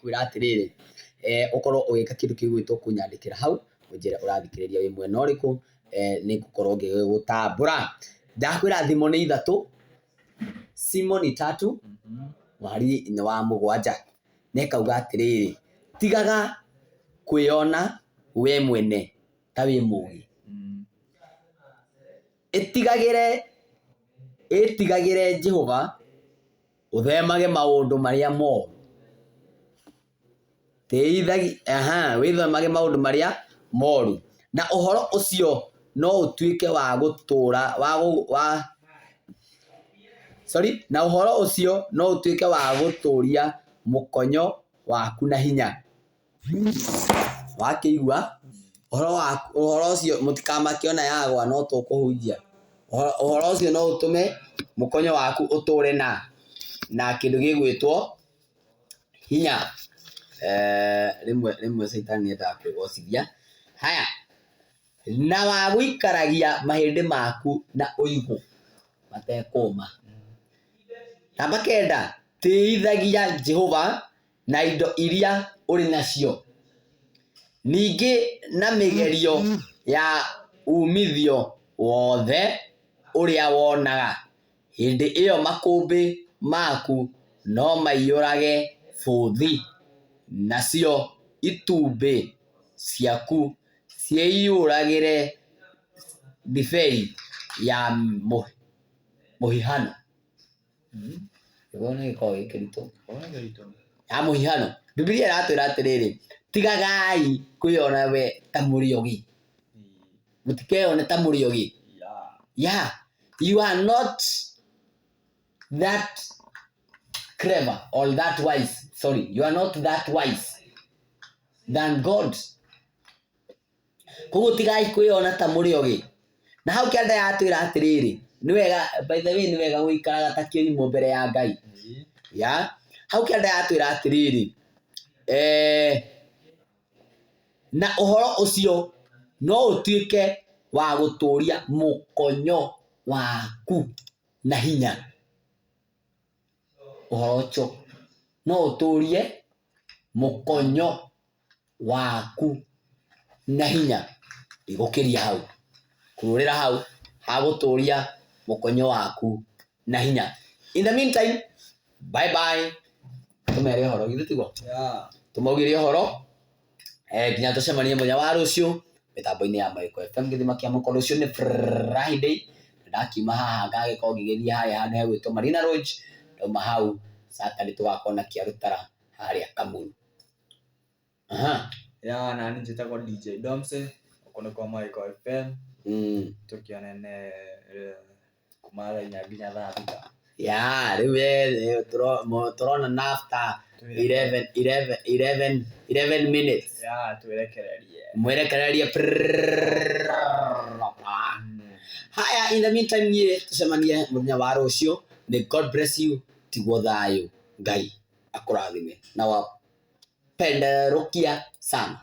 Ngĩkwĩra atĩrĩrĩ, ũkorwo ũgĩka kĩndũ gĩgwĩtwo kũnyandĩkĩra hau, ũnjĩre ũrathikĩrĩria wĩ mwena ũrĩkũ, nĩ ngũkorwo ngĩgũtambũra. Ndakwĩra thimo nĩ ithatũ, simo ni tatu, mũhari nĩ wa 7, na ĩkauga atĩrĩrĩ, tigaga kwĩyona we mwene ta wĩ mũgĩ. Ĩtigagĩre, ĩtigagĩre Jehova, ũthemage maũndũ marĩa moru. Wĩthemage maũndũ marĩa moru. Na ũhoro ũcio no ũtuĩke wa gũtũra, wa, wa, sorry, na ũhoro ũcio no ũtuĩke wa gũtũria mũkonyo waku na hinya. Wakĩigua ũhoro wa ũhoro ũcio mũtikamake ona yagwa no tũkũhunjia. Ũhoro ũcio no ũtũme mũkonyo waku ũtũre na kĩndũ gĩgwĩtwo hinya. Rĩmwe rĩmwe caitani nĩendaga kwĩgocithia. Haya, na wa gũikaragia mahĩndĩ maku na ũigũ matekũma. Namba 9, tĩithagia Jehova na indo iria ũrĩ nacio, ningĩ na mĩgerio ya uumithio wothe ũrĩa wonaga, hĩndĩ ĩyo makũmbĩ maku no maiyũrage bũthi, nacio itumbĩ ciaku ciiyũragĩre ndibei ya mũhihano. Nĩguo nĩ gĩkoragwo gĩ kĩritũ. Ya mũhihano. Bibilia ĩratwĩra atĩrĩrĩ, tigagai kwĩyona we ta mũrĩ ogĩ. Mũtikeyone ta mũrĩ ogĩ. Yeah. You are not that clever or that wise. Sorry, you are not that wise than God. Koguo tigai kwĩyona ta mũrĩ ogĩ. Na hau kĩanda yatwĩra atĩrĩrĩ, nĩ wega, by the way, nĩ wega gũikaraga ta kĩrimũ mbere ya Ngai. Ya, hau kĩanda yatwĩra atĩrĩrĩ, na ũhoro ũcio no ũtuĩke wa gũtũria mũkonyo waku na hinya. Ũhoro ũcio no ũtũrie mũkonyo waku na hinya ndigũkĩria hau kurũrĩra hau hagũtũria mũkonyo waku na hinya. In the meantime, bye bye. Tũmere ũhoro githĩ tiguo? Yeah. Tũmaugĩre ũhoro nginya tũcemanie mũthenya wa rũciũ mĩtambo-inĩ ya Maiko FM gĩthima kĩa mũko. Rũciũ nĩ Friday, ndakiuma haha ngagĩkorwo ngĩgĩthiĩ harĩa handũ hegwĩtwo Marina Lodge, ndauma hau Saturday tũgakorwo na Kĩarũtara harĩa Kamuru. Aha. Ya nani njĩtagwo DJ Domse, gũkũ nĩ kwa Maiko FM, tũkĩonene kuma thaa 4 nginya thaa 6. Ya, rĩu we tũronana after 11, 11, 11, 11 minutes. Ya twĩrekererie. Mwerekererie. Haya, in the meantime niĩ tũcemanie mũthenya wa rũciũ. May God bless you. Tigwo thayũ. Ngai akũrathime. Na wapenderukia sana.